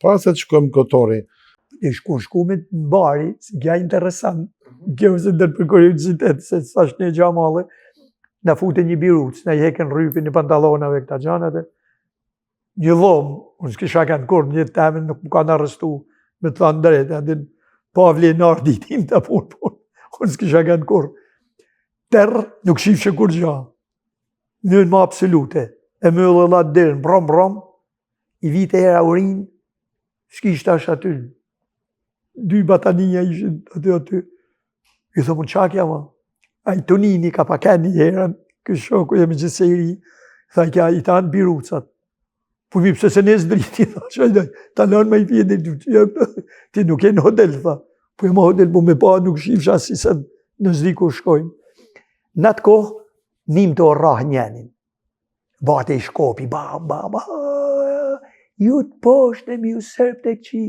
Para se të shkojmë Kotorri. E shku, shku me në bari, se gja interesant, kjo se ndër për kuriozitet, se sa është një gja madhe, na fute një biruc, na i heken rrypin e pantallonave këta gjanat, një dhomë, unë s'kisha kanë kurrë, një temen nuk më kanë arrestu, me të thanë drejt, a din, Pavli e nërë ditin të punë, punë, unë s'kisha kanë kurrë. Terr, nuk shifshe kurgja, në ma absolute, e myllë edhe atë derën, brom, brom, i vite era urinë, s'kishte tash aty, dy batanija ishin aty aty, i thom unë qa kja ma, ai Tonini ka pa kenë një herën, ky shoku jemi gjithë se i ri, tha i kja i tanë birucat, po mi pse se ne zdriti, tha, që i ta lanë me i pje, ti nuk je në hotel, tha, po jam hotel, po me pa nuk shifsha si se në zdi ku shkojmë. Në atë kohë, nim të rrah njenin, Bate i shkopi, ba, ba, ba, ju të poshtëm, ju serbë të këqij,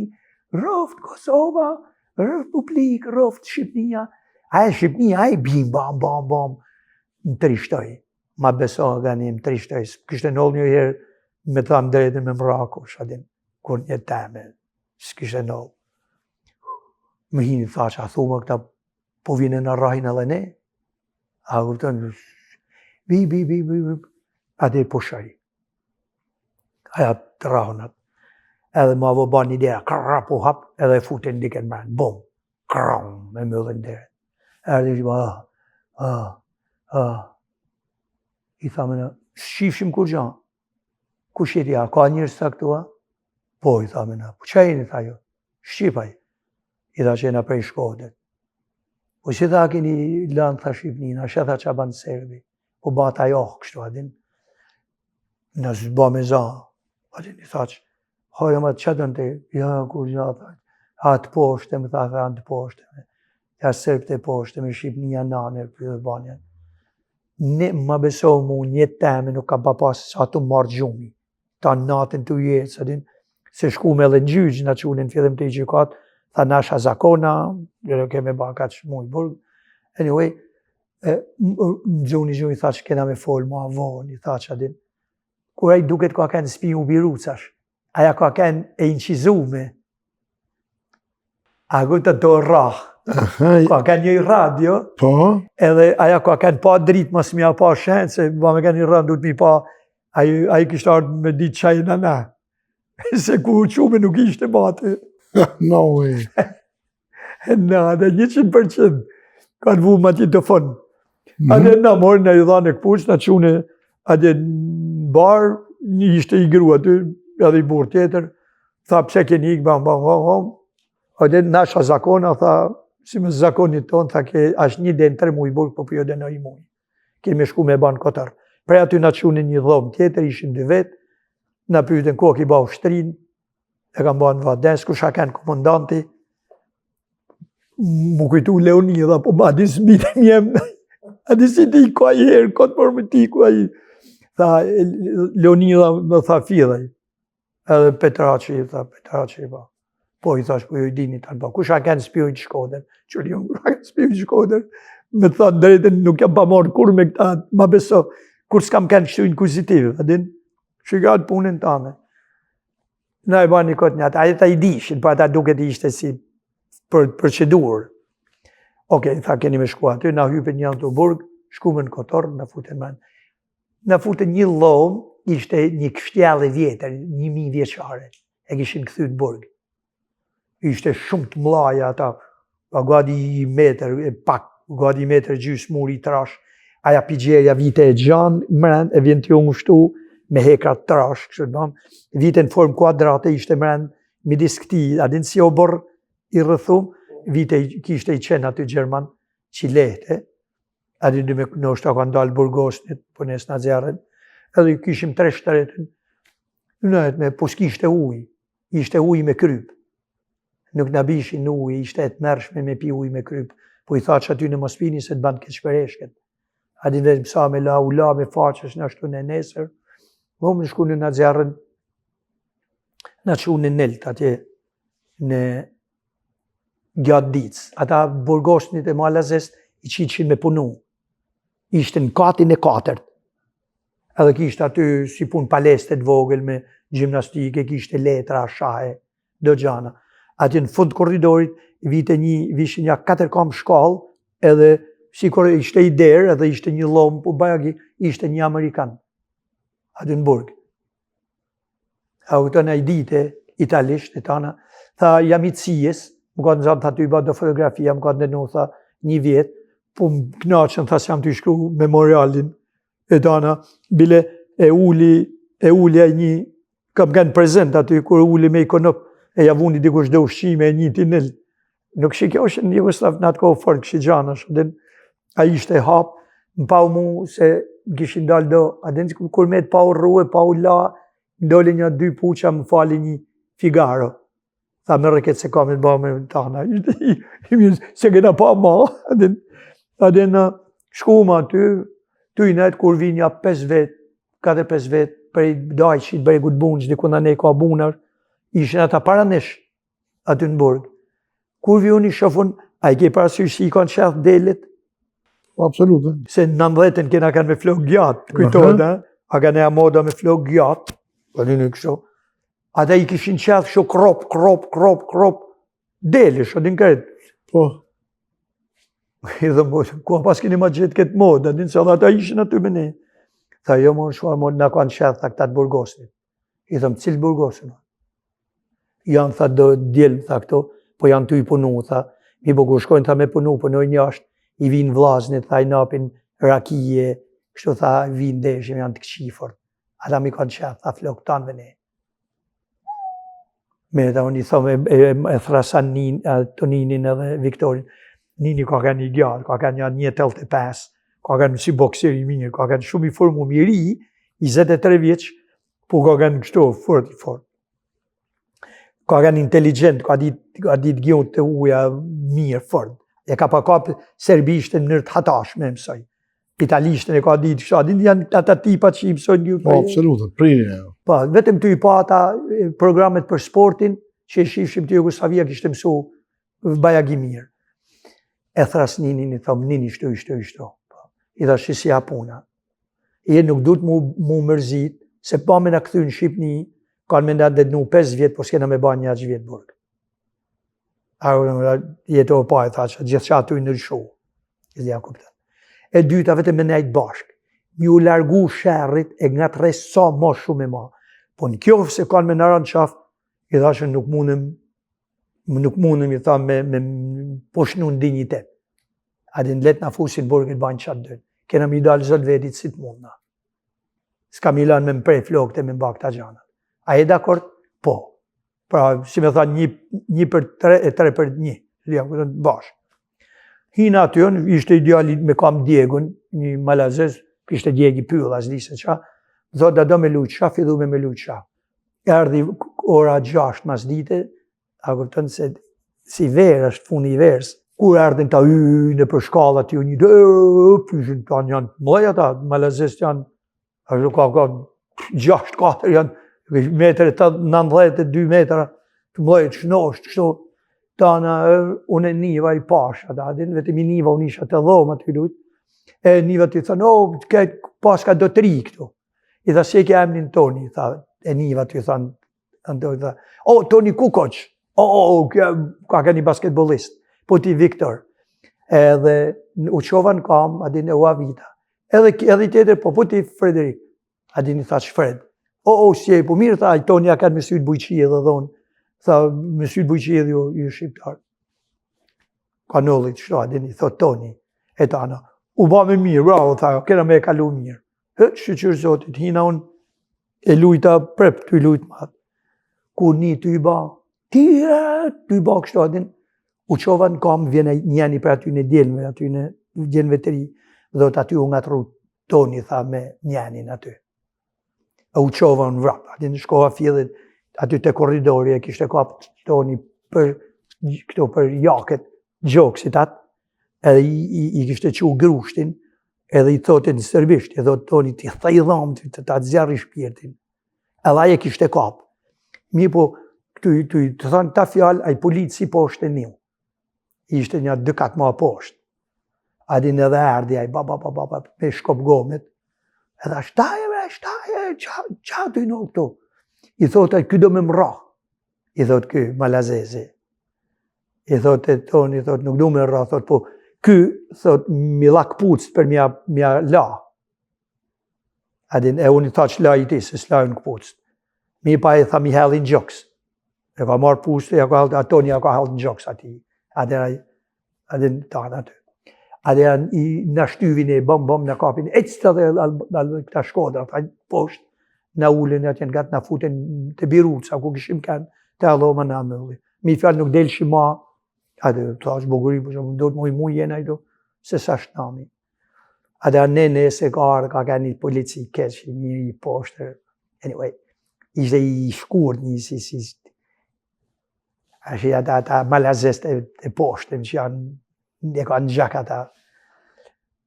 rroft Kosova, Republik, rroft Shqipnia, a e Shqipnia, a i bim, bam, bam, bam, më trishtoj, ma beso, gani, më trishtoj, kishte ndodhë një herë, me të thanë drejtën me më rrah kush, a din, kur një teme, s'kishte ndodhë. Më hini, thash, a thuma këta, po vjen e na rrahin edhe ne, A kupton, bi, bi, bi, bi, bi, atë e pushoj. Aja të rrahunat. Edhe ma vo ban një dera, krra, po hap, edhe e futën dikën mrena, bum, kram, e myllën derën. Erdhi që ba, ah, ah, ah. I thamë na, s'shifshim kurgja. Kush jeti, a ka njerëz të këtu, a? Po, i thamë na, po qa jeni, tha jo, Shqipaj. I tha që jena prej Shkodër. Po si tha keni lanë, tha Shqipninë, a sheh tha qa ban Serbi. Po ba ta jo, kështu, a din. Në s'ba me za, a din, i tha që, hajde ma që dënë te, ja, kur gja, tha, a të poshtë, më tha, tha, të poshtë, ja serbët e poshtë, me Shqipnia nanë, për dhe banja. Ne, ma beso mu, një teme nuk kam pa pas sa të marrë gjumi. ta natën të jetë, sa din, se shku me edhe në gjyq, na çunë në fillim të i gjykat, tha nasha zakona, jo keme ba kaq muj burg, anyway, e, më gjuni gjuni, tha që kena me folë, ma vonë, i tha që a din, kur ai duket ka kenë spiju birucash, aja ka kenë e inqizume, A kupton të rrah. Ka kenë një radio. Po. Edhe aja ka kenë pa dritë, mos m'ja pa shenë, se ba me kenë një rëndë, duhet mi pa, ai, ai kishte ardhë me ditë qaj në na. Se ku u qume nuk ishte bate. No way. Na, dhe 100%. Kanë vu magnetofon. Mm -hmm. Adhe na morën, na i dhanë e këpuc, na çunë adhe në bar, një ishte i gru aty, edhe i burrë tjetër, tha pse keni ikë, bam, bam, bam, bam. Adhe nasha zakona, tha, si me zakonit tonë, tha ke ashtë një deri në tre muj burg, po po jo dënoj një muj. Kemi shku me ban Kotorr. Prej aty na çunë një dhomë tjetër, ishin dy vetë, na pyetën ku ki ba ushtrinë, e kam ba në Vadens, kush a kanë komandanti, mu kujtu Leonidha, po ma di s'mbi të mjem, a di si ti ka i herë, ka të për me ti ku ai, tha, Leonidha më tha fidhaj, edhe Petraci, tha, Petraci, po. Po, i thash, po ju i dini tanë, po, kush a kanë spiun në Shkodër? Që jo, kush a kanë spiun në Shkodër? Me të thanë drejtën, nuk jam pa marrë kur me këta, ma beso, kur s'kam kanë kështu inkuizitiv, a din? Që ka të punën tane. Na e bani kot një ata, ata i dishin, po ata duket ishte si për procedurë. Okej, tha keni me shku aty, na hypën një në burg, shkumë në Kotorr, na futën më. Na futën një dhomë, ishte një kështjellë e vjetër, një mijë vjeçare, e kishin kthy në burg. Ishte shumë të mdhaja ata, pa gati i metër, e pak, gati i metër gjysë muri i trash, aja pigjerja vite e gjanë, mrend, e vjen të shtu, me hekra të trash, kështu të bëmë, vite në formë kuadrate, ishte mrend, midis këtij, a din si oborr i rrethum, vite kishte i qenë aty gjerman, që lehte, a din me ndoshta kanë dalë burgosnit, po nesë na xerrin, edhe i kishim tre shtretën, në me, po s'kishte ujë, ishte ujë me kryp. Nuk na bishin ujë, ishte e tmerrshme me pi ujë me kryp, po i tha që aty në mos pini se të ban keq për A din vetë sa me la, u la me faqesh në ashtu në nesër, më më shku në na xerrën, na çu në nelt atje, në Gjadicë. Ata burgosnit e Malazes i qitshin me punu. Ishte në katin e katërt. Edhe kishte aty si pun palestre të vogël me gjimnastike, kishte letra, shahe. Do gjana. Aty në fund korridorit, vite një, vishin nja katër kam shkallë, edhe sikur ishte i derë, edhe ishte një dhomë, po bajagi, ishte një Amerikan. Aty në burg. A u të i dite, italisht, e tana, tha, jam i CIA-s, më ka nxanë, tha, tu i ba do fotografia, më ka dënu, tha, një vjet, po më knaqën, tha, se jam tu shkru memorialin, e tana, bile, e uli, e uli ai një, kam kanë prezent aty, kur uli me i konop, e ja vuni dikush do ushqime, e një tinel, nuk shikjoshin në Jugosllav në atë kohë fort kshi gjanash, din, ai ishte hap, më pau mu se më kishin dalë do, a din kur met pa u rrue, pa u la, më doli një dy puqa, më fali një figaro. Tha merre këtë se ka me të ba me tana, ishte i, i mirë, se kena pa ma, a din, a din, shkum aty, tu i net kur vinë nja 5 vet, 4-5 vet, prej Dajçit, bregut Bunës, diku në ne ka Bunar, ishin ata para nesh, aty në burg. Kur vi unë i shof unë, a i ke parasysh si i kanë qeth delet? Po, absolut. Se në nëndhetën kena kanë me flokë gjatë, kujtohet, a? A kanë e moda me flokë gjatë, po në kështu. Ata i kishin qeth kështu krop, krop, krop, krop, delesh, a din krejt. Po. I thom, po, ku pas keni ma gjetë këtë modë, a din se edhe ata ishin aty me ne. Tha, jo, më në shkuar, më na kanë qeth, tha këta të burgosunit. I thom, cilë burgosun? Janë, tha, do djelm, tha, këto, po janë tu i punu, tha. Mirëpo kur shkojnë, tha, me punu, punojnë jashtë, i vinë vlaznit, tha, i napin rakije, kështu, tha, vinë deshim, janë të këqij fort. Ata m'i kanë qeth, tha, flokët tanëve ne. Me ta unë i thom, e, e, e thrasa nin, Toninin edhe Viktorin. Nini ka kanë i gjatë, ka kanë një 1.85, ka kanë si boksir i mirë, ka kanë shumë i formum i ri, 23 vjeç, po ka kanë kështu, fort i fort. Ka kanë inteligent, ka dit, ka dit gjuhë të huja mirë, fort. E ka pa kap serbishtën në mënyrë të hatashme, mësoj. Italishtën e ka ditë, kështu, a din janë ata tipa që i mësojnë gjuhë. Po, absolut, prirje. Po, vetëm tu i pa ata programet për sportin, që e shifshim te Jugoslavia kishte mësu bajagi mirë. E thras Ninin, i thom, Nini, shtu, shtu, shtu. Po. I thash, si a puna. E nuk duhet mu, mu mërzit, se pa me na kthy në Shqipni, kanë me na dënu 5 vjet, po s'kena me ba një aq vjet burg. A jeto e pa e tha që gjithçka aty ndryshu. E ja kupton. E dyta vetëm me nejt bashkë. Mi u largu sherrit e ngatrres sa më shumë e ma. Po në qoftë se kanë me na ra n'qafë, i thashë nuk mundem, nuk mundem i tha me, me poshnu në dinjitet. A din le t'na fusin burg e t'bajnë çka t'dojnë. Kena mi dalë zot vetit si të mundna. S'ka mi lanë me më prej flokët e me mba këta gjana. A je dakord? Po. Pra, si me thanë, një, një për tre e tre për një. Ja, kupton, bash. Hina aty, ishte i djali me kam djegun, një malazez, kishte djegi pyll, as di se qa. Thotë, a do me lujtë shah, fillu me me lujtë shah. Erdhi ora 6 mas dite, a kupton se si verë, është fundi i verës. Kur erdhin ta hynë nëpër shkallë aty, një dhe, ishin ta janë të mëdhej ata, malazezët janë, ashtu ka, ka, 6, 4 janë, metër e 92 metra, të mëdhej, të shnosh, të kështu, tana, unë e niva i pash, ata, din, vetëm i niva, unë isha te dhoma tu lujt, e niva tu thënë, o, oh, paska do të ri këtu. I tha, si e ke emnin Toni, i tha, e niva tu thënë, Antoni tha, o, Toni Kukoc, o, o, o, kjo, ka kanë një basketbolist, po ti Viktor. Edhe u çova në kam, a din e u avita. Edhe, edhe i tjetër, po, po ti Frederik, a din i thash Fred. O, o, si e, po mirë, tha, ai Toni a kanë me sytë bujqi edhe dhonë, tha, me sytë bujqi edhe ju, ju shqiptar. Ka nollit, shto, a din i thot Toni, e tana. U ba me mirë, bravo, tha, kena me e kalu mirë. He, shyqyr zotit, hina unë, e lujta prep tu lujt mat. Kur një tu i ba, ti e, tu i ba kështu a din, u çova në kam, vjen njani prej atyne djelmve, atyne djelmve të ri, dhe aty u ngatrru Toni, tha me njanin aty. E u çova në vrap, aty në shkova fillit, aty te korridori, e kishte kap Toni për, këto për jaket, gjoksit atë, edhe i, i, i kishte çu grushtin, edhe i thote në serbisht, i thote Toni, t'i thej dhomë, të ta nxjerri shpirtin. Edhe ai e kishte kap. Mirëpo, tu, tu, të thonë këta fjalë, ai polici poshtë e niu. Ishte një dy kat ma poshtë. A din edhe erdhi, ai, ba, ba, ba, ba, ba, me shkop gomit. Edhe shtaje, bre, shtaje, qa, qa të i në këtu? I thote, ky do me m'rrah. I thot ky, malazezi. I thot e toni, thot, nuk du me rra, thot, po, ky, thot, m'i la këpucët për m'ja, m'ja la. A din, e unë i thash laj ti, se s'laj unë këpucët. Mirëpo ai tha m'i hedhin gjoks. E ka marrë këpucët, ja ka hedhë, a toni ja ka hedhë në gjoks atij. Atëherë, a din, tanë aty. Atëherë, i na shtyvin e bom, bom, na kapin, e që të dhe, këta Shkodra, tha poshtë, na ulën atje në gatë, na futën te biruca, ku kishim kanë, te dhoma na mylli. Me një fjalë nuk delshim ma, atë, thash, buguri, po që më do të muj, muj jena i do, se sa shnami. Atëherë ne nese ka ardhë, ka kanë një polici keq, një i poshtër. Anyway, ishte i shkurt një si, si, Ashtë ata, ata malazest e, e poshtër që janë, e kanë gjak ata.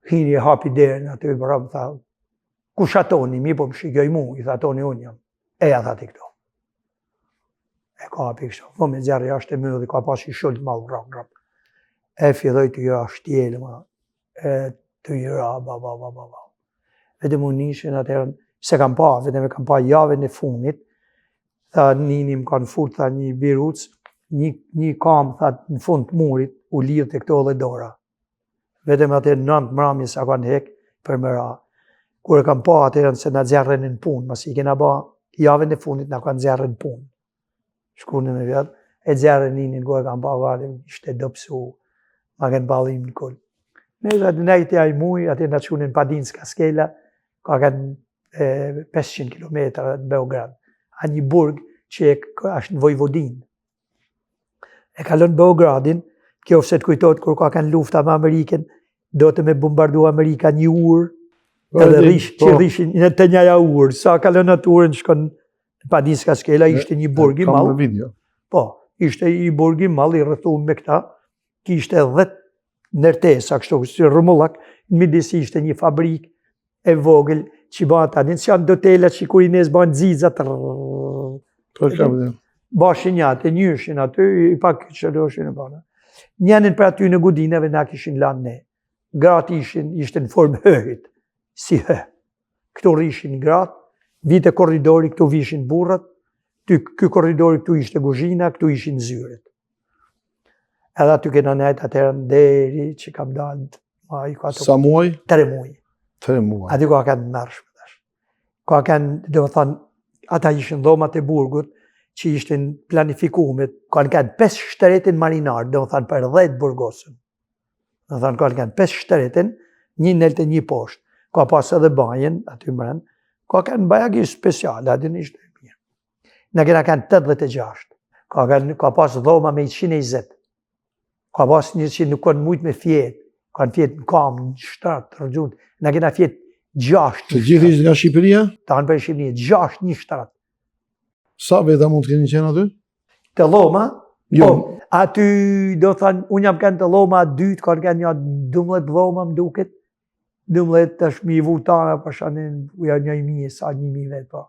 Hini e hapi derën aty i bërëm, tha, kush a Toni, mi po më shikoj mu, i tha Toni unë jam. Eja tha ti këtu. E kapi kështu, po me nxjerrë jashtë e mylli, ka pas një shul të madh, rrap, rrap. E filloi të ja shtjelë, ma, e të i ra, ba, ba, ba, ba, ba. Vetëm unë ishin atëherë, se kam pa, vetëm e kam pa javën e fundit, tha nini më kanë fut, tha një biruc, një, një kam, tha në fund të murit, u lidhte këto dhe dora. Vetëm atëherë nëntë mramje sa kanë hek për me ra. Kur e kam pa atëherë se na nxjerrën në punë, masi i kena ba javën e fundit na kanë nxjerrë në punë. Shku në me vjetë, e nxjerrën ninin, kur e kam pa gati, ishte dobësu, ma kanë ballim në kulm. Ne atë nejti ai muj, aty na çunin Padinska Skela, ka kanë 500 km në Beograd. A një burg që e, është në Vojvodinë. E kalon Beogradin, kjo se të kujtohet kur ka kanë lufta me Amerikën, do të me bombardu Amerika një urë, po, edhe rrish, po. që rrishin në të njaja urë, sa kalon atë urën shkon në Padinska Skela, ishte një burg i madh. Po, ishte një burg i madh i rrethuar me këta, kishte 10 ndërtesa kështu si rrumullak, në midis ishte një fabrikë e vogël që bëhet tani, si janë dotela që kur i nes bën xixa të Po kam dhe. Bashin një atë, njëshin aty, i pak qëroshin e bana. Njënin për aty në godinave na kishin lanë ne. Gratë ishin, ishte në formë hëhit, si hë. Këtu rrishin gratë, vite korridori, këtu vishin burrat, ty, ky korridori këtu ishte kuzhina, këtu ishin zyret. Edhe aty kena nejtë atëherë deri që kam dalë, ma i ka të... Sa muaj? Tre muaj. Tre muaj. Aty ka kanë mërshme, tash. Ka kanë, do të thonë, ata ishin dhomat e burgut, që ishin planifikume, kanë kanë 5 shtretin marinar, do të thonë për 10 burgosën. Do të thonë, kanë kanë 5 shtretin, një nelt e një poshtë. Ka pas edhe banjën, aty mrena, ka kanë bajagi speciale, aty në ishte mirë. Na kena kanë 86. Ka, kanë, ka pas dhoma me 120. Ka pas një që nuk kanë mujtë me fjetë. Kanë fjetë në kamë, në shtrat, të rrëgjunt. Na kena fjetë 6. Të gjithë ishte nga Shqipëria? Tanë prej Shqipëria, 6 një shtrat. Sa veta mund të keni qenë aty? Te dhoma? Jo. Po, aty, do thonë, unë jam kanë te dhoma dytë, kanë kanë një 12 dhoma, më duket. 12 tash mi vu tana, për shanin, ja një mijë, sa një mijë vetë, po.